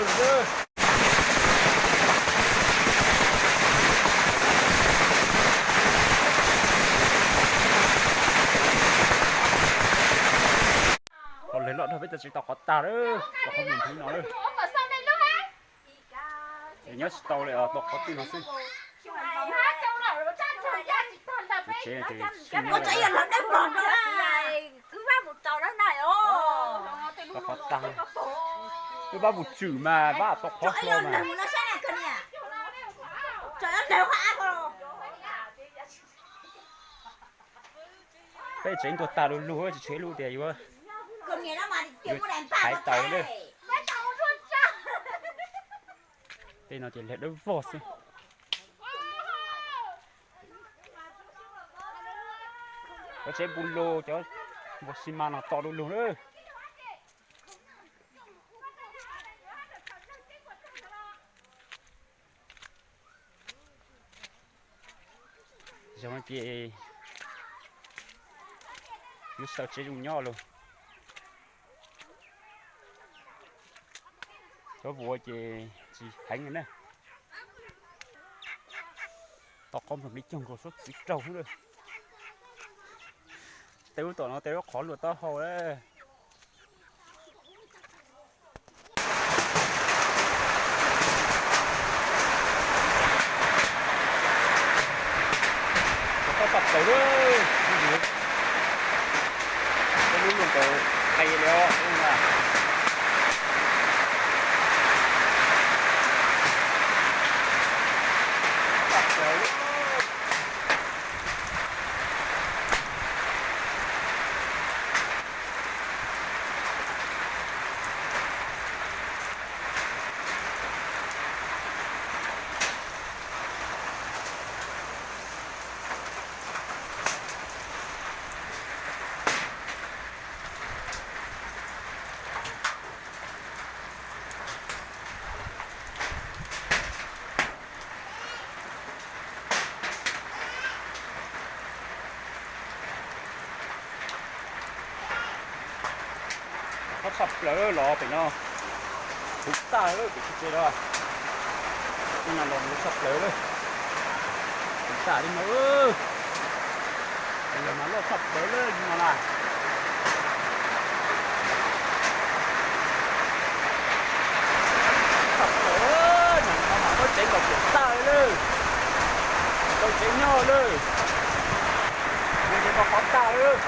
Qhov lawv loj dhau peb tau tsev tau qhov tag lawm, tau qhov mus nthwv no lawm. Es nyob tsis tau li, tau qhov twg no xwb. Tsev ces tau qhov tag, wb pab mus tswm mas pab tau qhov hlo mas. Peb tsev ntuag tag lug lug, tsis tshuav ib lub tias yuav, yuav hais tau li. Tej no ces lag dawb vog xwb. Cov tsev npus lug, cov npua xi mas no to du lug lawm. Zoo ces yuav xaws tsev zoo nyob lawm. Cov vuas ces tsis heev li na. Tau qhov nplog plig coog nkaus suab txiv raug xwb lawm. Tej lub tom no tej lub qhov luaj taub hau lawm. Tau tshaj plaws lawm, tej lub luaj ntawd qis li os. Tshaj plaws lawm. Qhov tshaj plaws los pem no, huv tag lawm pem tsev los. Tej no los tshaj plaws lawm, huv tag li no. Tej los mas loj tshaj plaws lawm no na. Tshaj plaws, no mas muab tsev nkaus pem tag lawm, tau tsev nyob lawm. Nws tsev nkaus qhov tag lawm.